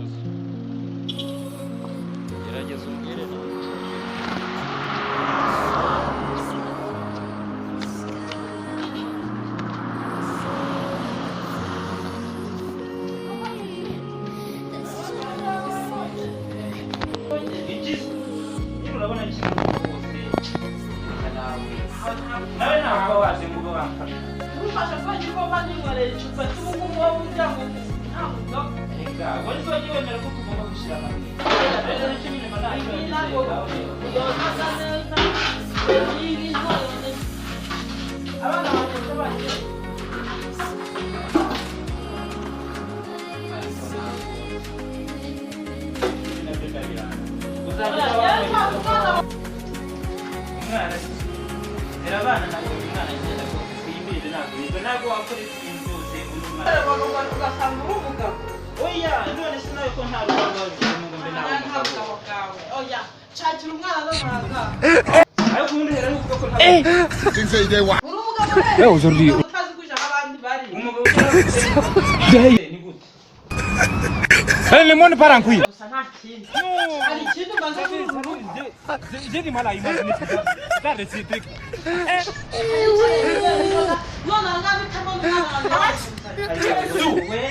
Kibazo, gerageza umbwire nawe. Ikize nyine urabona ikintu rwose. Reka nawe ntabwo uba waje ngo ube wamfasha. Ugufasha ko igikoma ninkorera icupa cy'ubu wowe ujya ngo nta mugabo. Reka, wowe se wajya wemera ko tugomba gushyira hamwe rero, nicyo nyine mba ntacyo. Ibi ntabwo uyoza neza iyi ngiyi none abana banjye bagiye. Nabyo ndabiranga. Oya, njyewe nshaka umwana. Umwana rero, abana ntabwo umwana agenda rwose, simbizi, ntabwo biba, ntabwo wakora ibintu byose uri umwana. Ugasanga uri umugabo. Oya, none se nawe ko nta rubanza wabifitemo ngo mbe nawe Nta umugabo? bugabo bwawe, oya, shakira umwana n'amahanga. Ariko ubundi rero ni ukuvuga ko nta Uri umugabo rero utazi kuja aho abandi bari. Umugabo utari ni gute? Le monde part en couille. Gusa nta kindi, hari ikindi umaze muri uru rugo? J'ai du mal à imaginer ça. Ça, c'est truc. None aha ngaha bitamo n'umwana wanjye. We,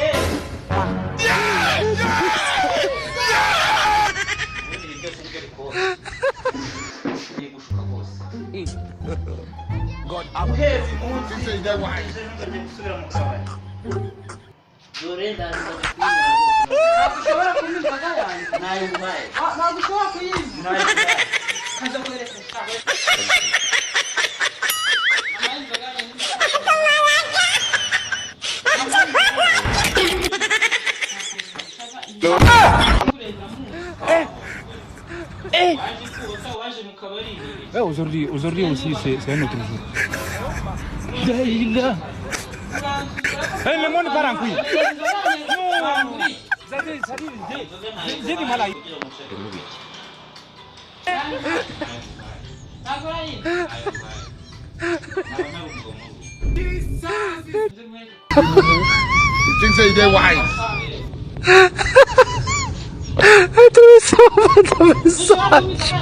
ubundi ibi byose nibyo rikora, ngiye gushuka rwose. Guhera uyu munsi ejo ntuzongere gusubira mu kabari. Dore ndaza kwinywera rwose. Ntabwo ushobora kunywa inzoga yanjye. Nayo nguhaye. Ah, ntabwo ushobora kuyinywa. Nayo nguhaye. Kaza nkwereke sha. Mama, inzoga yanjye. Waje kota, waje mu kabari. Ouais, aujourd'hui, aujourd'hui aussi, c'est un autre jour. Eh, le monde part en couille. J'ai du mal à. Ntabwo urayinywa. You think say they wise? Ushobora kunywa inzoga yanjye.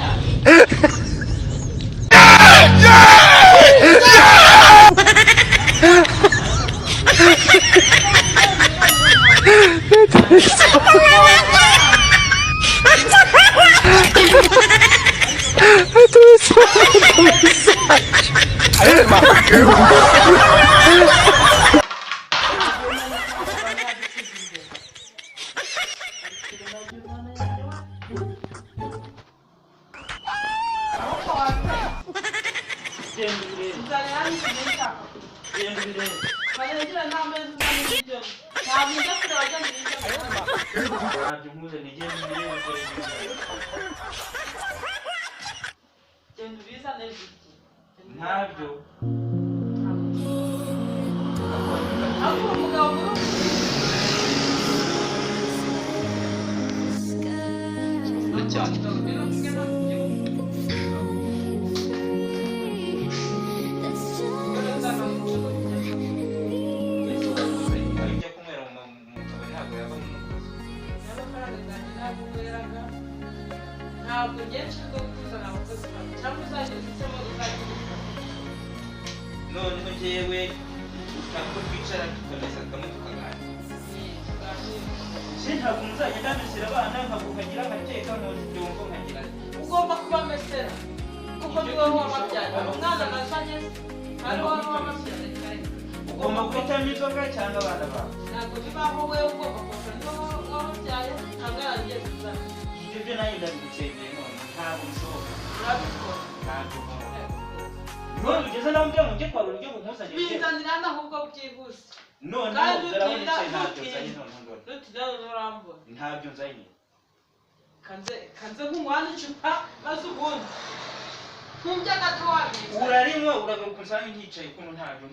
Genda urebe. Nzanira hano ikintu nshaka. Genda urebe. Barengira n'amezi uzane ibiryo. Ntabwo njya kureba ajyanye ibiryo. Ntabyo nkuzaniye, genda urebe, dore. Genda ubizane ibiryo. Ntabyo. Ahubwo umugabo muri Cyane. Ujya kunywera mu kabari ntabwo yava mu mukozi. Ntabwo ngiye nshinzwe kuzana abakozi bawe cyangwa uzajya ufitemo uzajya ubikora. Noneho njyewe ushaka ko twicara tukamesa kamwe tukaganira. Se ntabwo muzajya ndamesera abana, nkagira nkateka, nkoza ibyombo, nkagira? Ugomba kubamesera kuko ni wowe wababyaye. Umwana nazanye ari wowe wababyaye. Ugomba guhitamo inzoga cyangwa abana bawe. Ntabwo bibaho, wowe ugomba kubafasha, ni wowe wababyaye, nta mwana ngiye kuzana. Ibyo byo nanjye ndabigutsembeye none ntabwo bishoboka. Urabikora. Ntabwo nkora. None ugeze naho mbwira ngo njye kwarura ibyo bunkuzanire? Bizanira hano ahubwo byihuse. None Kandi urabona utinda icyayi ntabyo nzanye. ntutinda. None ndore. Nutinda urambona. Ntabyo nzanye. Kanze kanze nk'umwana icupa maze ubundi ntumbye gato wabiza. Urarinywa, uragaruka unsange nkicaye kuno ntabyo.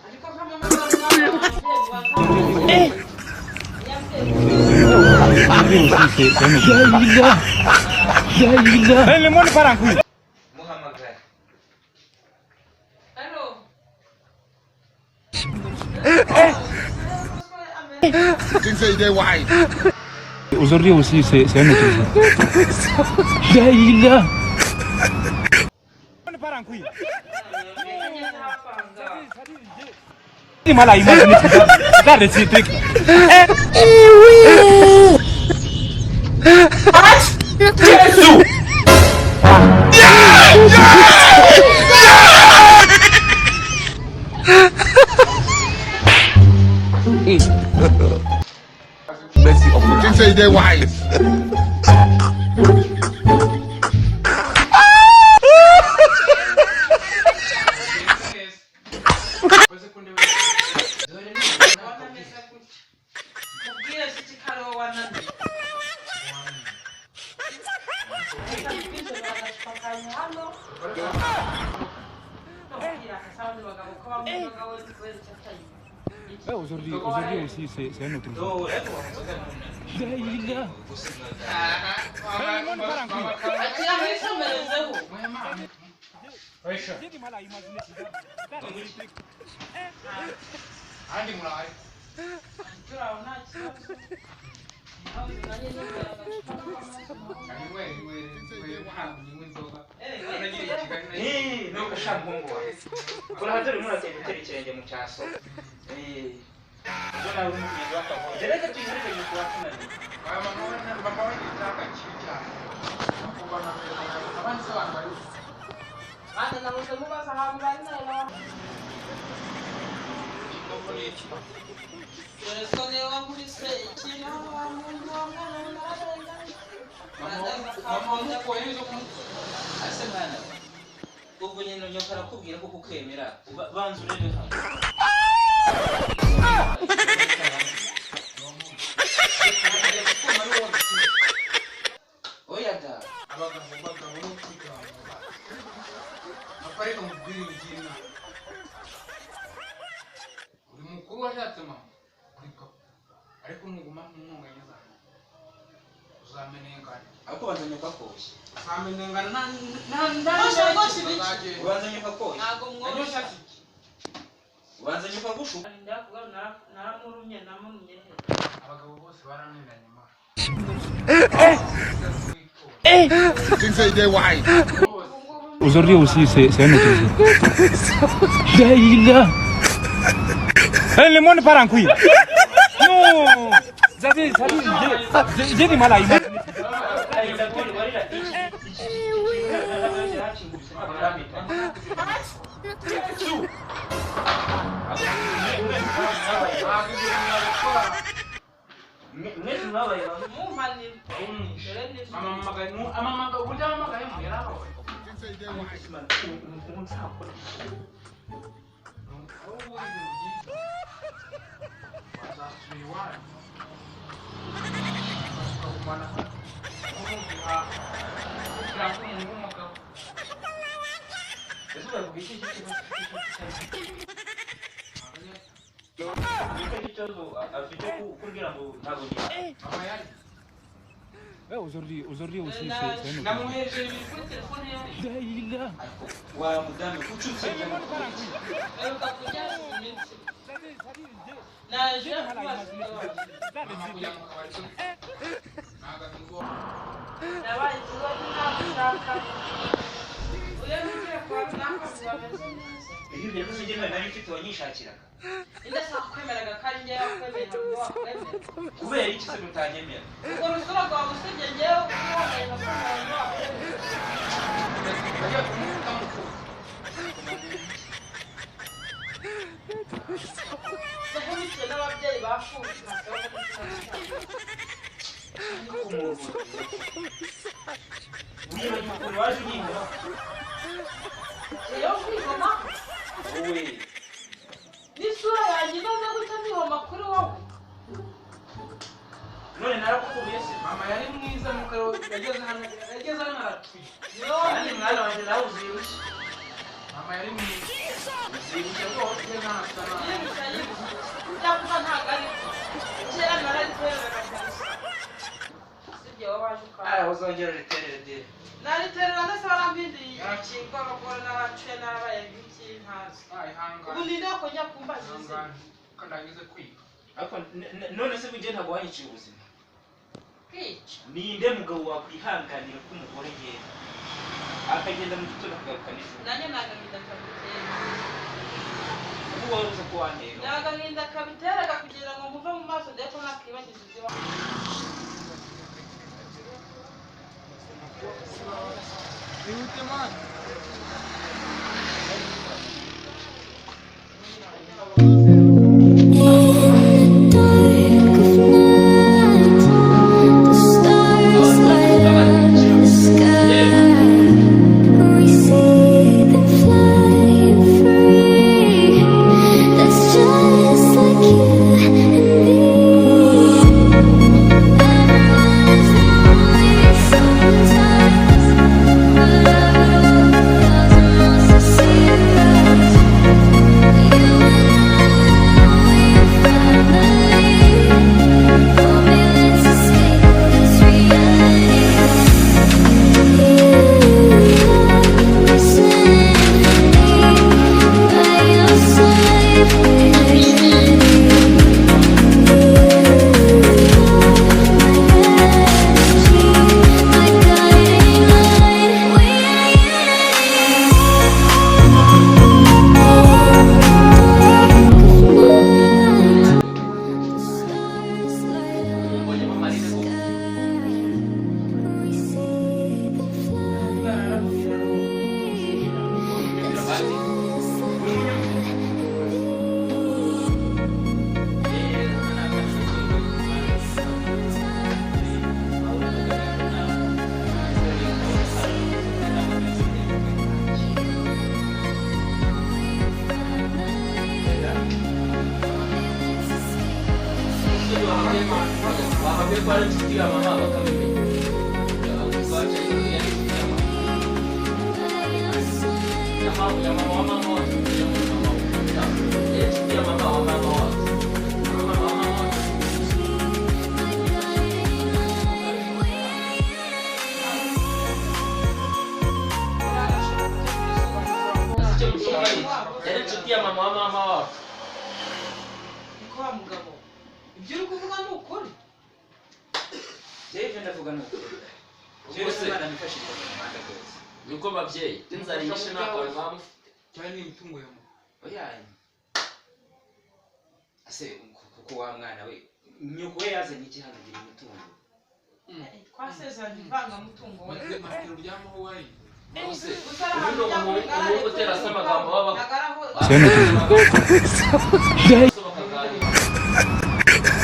Ariko nka mama n'umwana wanjye waza. Aujourd'hui aussi, c'est un autre jour. Eh, le monde part en couille. Muhamagara. Alo. You think say they wise. Aujourd'hui aussi, c'est un autre jour. Daïla. On part en couille. J'ai mal à imaginer ça. Regarde ce truc. Eh oui. Jésus. You think say they wise. Aujourd'hui aussi, c'est un autre jour. Ubwo nyine nyoka arakubwira ko kukemera banza urebe hano. Oya da abagabo bagabo no kwigamba apareka mubwire ingingo uri mukuru washatse mama uri papa ariko nuguma ntunganya zanjye uzamenengana ariko banza nyoka koshye uzamenengana na ubanza nyoka koshye ntago mwosha ubanza nyoka gushuka naramurumye namumye abagabo bose barananiranye ma. You think say they wise. Aujourd'hui aussi, c'est un autre jour. Daïla. Le monde part en couille. Non. J'ai du mal à imaginer. Aujourd'hui aussi, c'est un autre jour. Kubera iki se mutanyemera? Ubwo rusura rwawe usibye njyewe wambaye amafaranga wakwemera. Nahemukiye n'ababyeyi bapfuye Niba ukuntu waje unyihoma. Iyo kwihoma? Wowe. N'isura yanjye imeze gutya nihoma kuri wowe. None narakukuye se. Mama yari mwiza nuko yageze hano aratwiye. Kandi mwana wanjye nawe uzirushe. Mama yari mwiza. Uzirushe rwose ntasa. Yirusha yirusha. Ndakuba ntabwo ari byo. Kera nararitereraga gusa. Sibye wowe waje ukaba. Ah, uzongera uriterere de. Nariterera ndetse barampinduye ikingo abagore naracuye narabaye nk'iki ntazi. Ah, ihangane. Ubu ninde wakongera kumbaza izina? Ihangane. Ko ndagize kwiga. Ariko none se bujye ntabwo wanyiciye ubuzima. Kwica. Ninde mugabo wakwihanganira ko umugore agenda? Akagenda mu gitondo akagaruka nijoro. Nanjye ni agahinda kabitera. Ubu wari uzi ko wantera. Ni agahinda kabiteraga kugira ngo muve mu maso ndebe ko nakwibagiza ibyo Ihute man. Yari inshuti ya mama wa mama wacu. Niko wa mugabo. Ibyo uri kuvuga ni ukuri. Jewe ibyo ndavuga ni ukuri. Jewe umwana nifashishije mu muhanda rwose. Niko babyeyi, inzara inyishe nta kantu baba mufite. Cyane ni imitungo ya mama. Oya. Ase kuko wa mwana we nyoko we yazanye iki hano ngira imitungo. Twasezeranye ivangamutungo we. Matera uryamaho wari. Ubundi umuhungu utera se amagambo waba.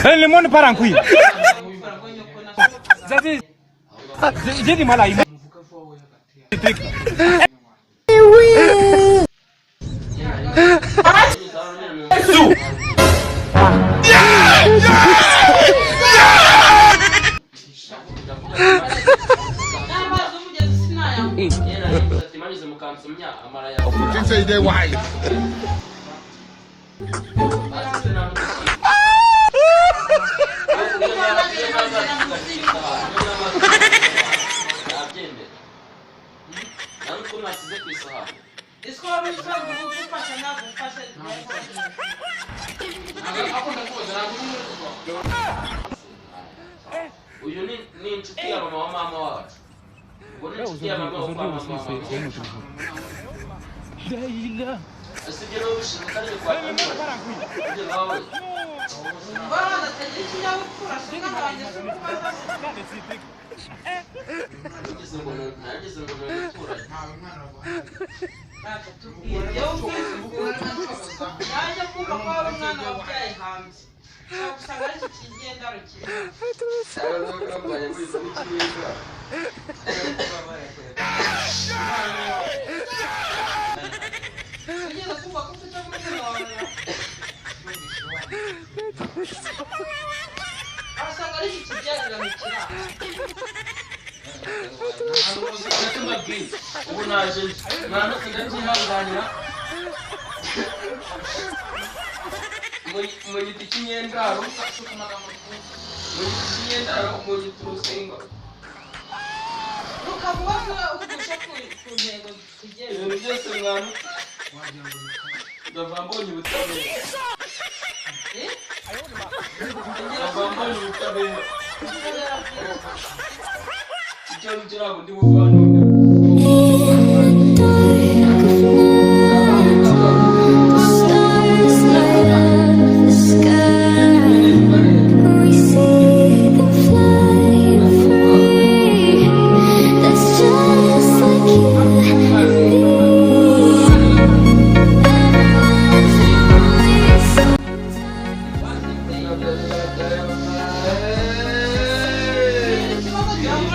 Le monde part en couille. J'ai du mal à imaginer. Umuvuga vuba we hagati yawe. N'amazi y'umugezi sinayanywa. You think say they wise? Ese waba usanzwe ugufasha nagufashe. Uyu ni inshuti ya mama wa mama wacu. Ubwo ni inshuti ya mama wa mama wa mama wacu. Ese ibyo niba ubishinzwe kandi kwa ibyo nawe. Bwana atagira ikinyabupfura si umwana wanjye si umubaza. Nagize ngo ni umuturanyi. Ntawe mwana wawe. Ntacyo tubwira. Yewe ubwiza ukuri. Naje kumva ko waba umwana wabyaye hanze. Ushobora gusanga ari iki kigendaro kiri. Ugeze kumva ko ufite umwana wawe. Wasanga ari iki kibyarira mu kiraro. Ubu naje mwanutse ndabyihanganira mu giti cy'imyendaro, mu giti cy'imyendaro, mu giti urusengo. Rukavuga ko ugusha ku ntego tugeze. Ibintu byose mwanutse Wagira ngo ni ndava mbonye ubutabera. Eh? Ntabwo ubutabera. Ubutabera bwiza. Icyo ngicyo ntabwo ndi buvane. Stars light up the sky. We see them flying free. That's just like you and me. Everyone's lonely sometimes. Ikibazo cyawe.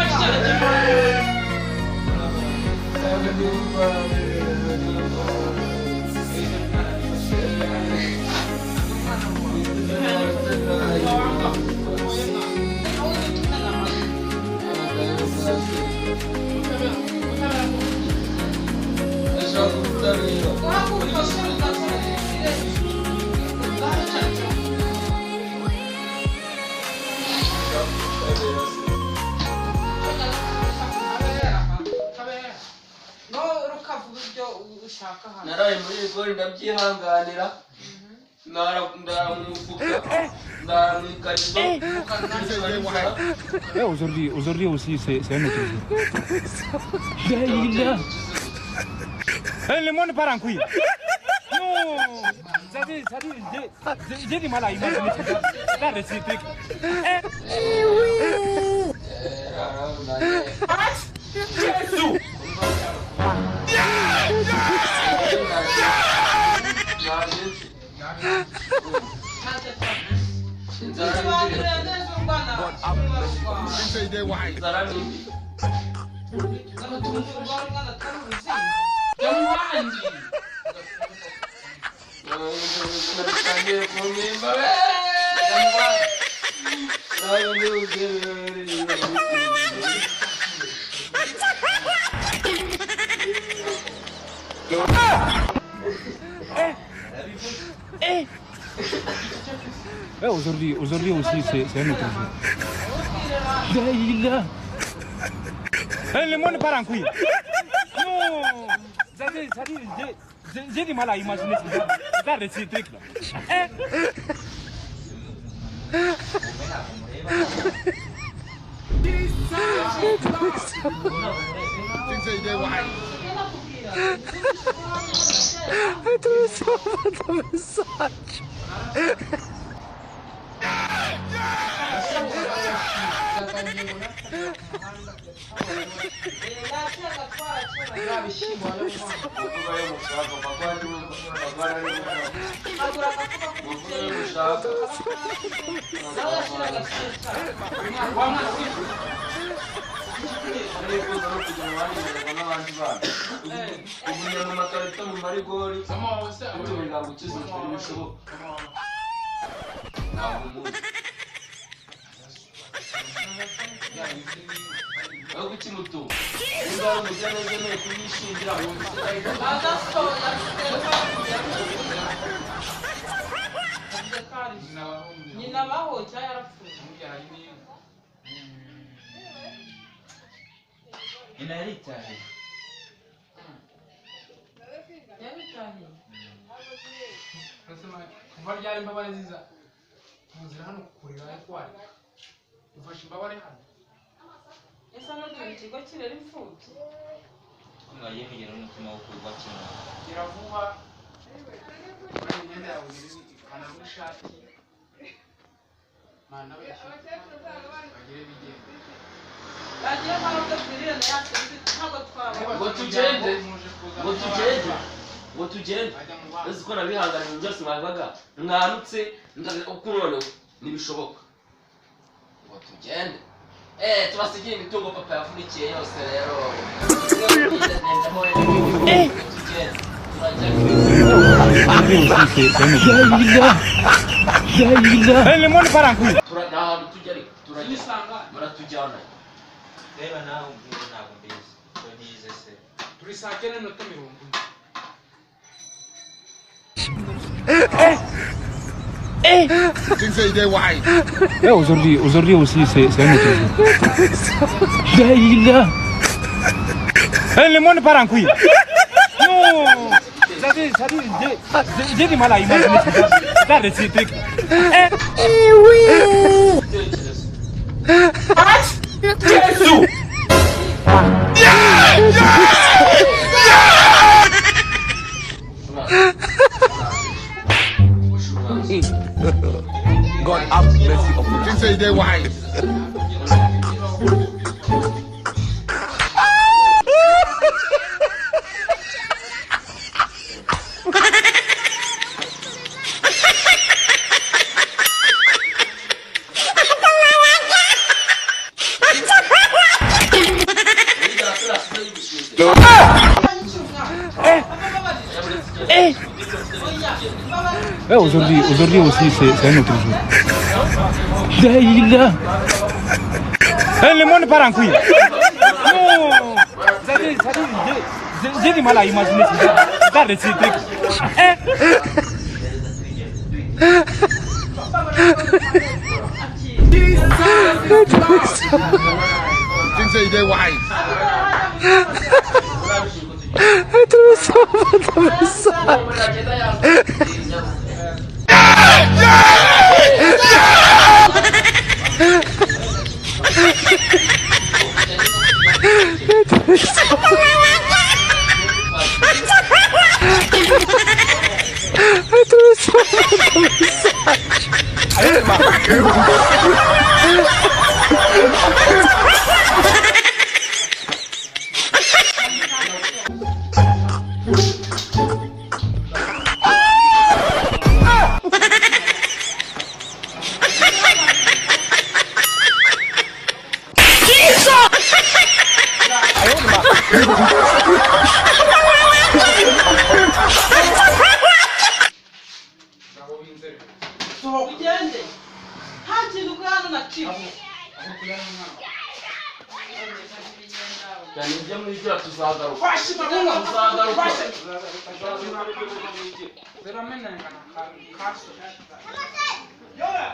Nawe utega amatwi. Ndashaka ubutabera. Guhaguruka usubira ugasoma ubwawe cyane. No rukavuga ibyo ushaka hano. Naraye muri rigori ndabyihanganira, ndara ndara mu mufuka, ndara mu ikariso. Eh, aujourd'hui, aujourd'hui aussi, c'est un autre jour. Eh, le monde part en couille. Non, ça dit, j'ai du mal à imaginer ce genre de ce truc. Sobanurira neza urwana urwana. Think say they wise. Inzara ni mbi. Urwana urwana atari uruzingo. Jya mu bandi. Natangiye kumpimba we. Ntabwo ndi bubyemere. Eh, aujourd'hui, aujourd'hui aussi, c'est un autre jour. Eh, le monde part en couille. Non, ça dit, j'ai du mal à imaginer ce genre de ce truc là. Think say they wise. Muvuga ayo mushaka, papa ndi papa ari Agura agafuka muvuga ayo mushaka. nawe ashyira agashyushya. Wa mwana w'ijuru. Nifuza no kujya mu bandi nkareba n'abandi bana. Ubu mu makarito mu marigori. Mama wawe se Bityo umuryango ukize utari bishoboka. Mama wawe. Ntabwo umuzi. Aho kukimutunga. Niba ari umugiraneza yemewe kumwishingira, wumva se Agasoza afite Nyina wawe. nyina baho cyangwa yarapfuye. Umubyara nyine. Nyina yaritahiye. Yaritahiye. Mbese kuva ryari imbabare ziza mu nzira hano kukureba ariko wareka ufashe imbabare hano. Ese hano turi mu kigo kirera imfubyi. Mwagiye mugira n'umutima wo kurwa kimwe. Gira vuba urebe imyenda yawe iri ipantaro n'ishati mana abeshya bagire bigende. Bagiye hano byo twirire na ya serivisi ntabwo twabona. Ngo tugende. Muje kuza Ngo tugende. Ngo tugende. bajya mu bana. Uzi ko nabihanganira ibintu byose mwabibaga mwanutse uko noneho ntibishoboka ngo tugende. Eh, tubasigiye imitungo papa yavunikiye yose rero. Tugende turajya. Aujourd'hui aussi, c'est un autre jour. Eh, le monde part en couille. Nta hantu tujya ariko turajya. Tunisanga. Muratujyana. Reba nawe umbwire ntabwo mbizi. Ko ntize se. Turi saa cyenda n'iminota 40. Think say they wise. Eh, aujourd'hui, aujourd'hui aussi, c'est un autre jour. Eh, le monde part en couille. Non, ça dit, j'ai du mal à imaginer ce genre de ce truc. Ibitekerezo. God have mercy upon You think say you dey wise. Eh, aujourd'hui, aujourd'hui aussi, c'est un autre jour. Là, Eh, le monde part en couille. Non. C'est-à-dire, j'ai du mal à imaginer ça. Ça, de ces trucs. Eh. You think say you dey wise. Ngabo b'inzererezi. Ugende nta kintu ukora hano na kimwe. Aho kujyana n'umwana wawe. Cyane ibyo mwigira tuzagaruka. Fashe mabuno. Tuzagaruka. Fashe. Zeramenengana kaso. Yora.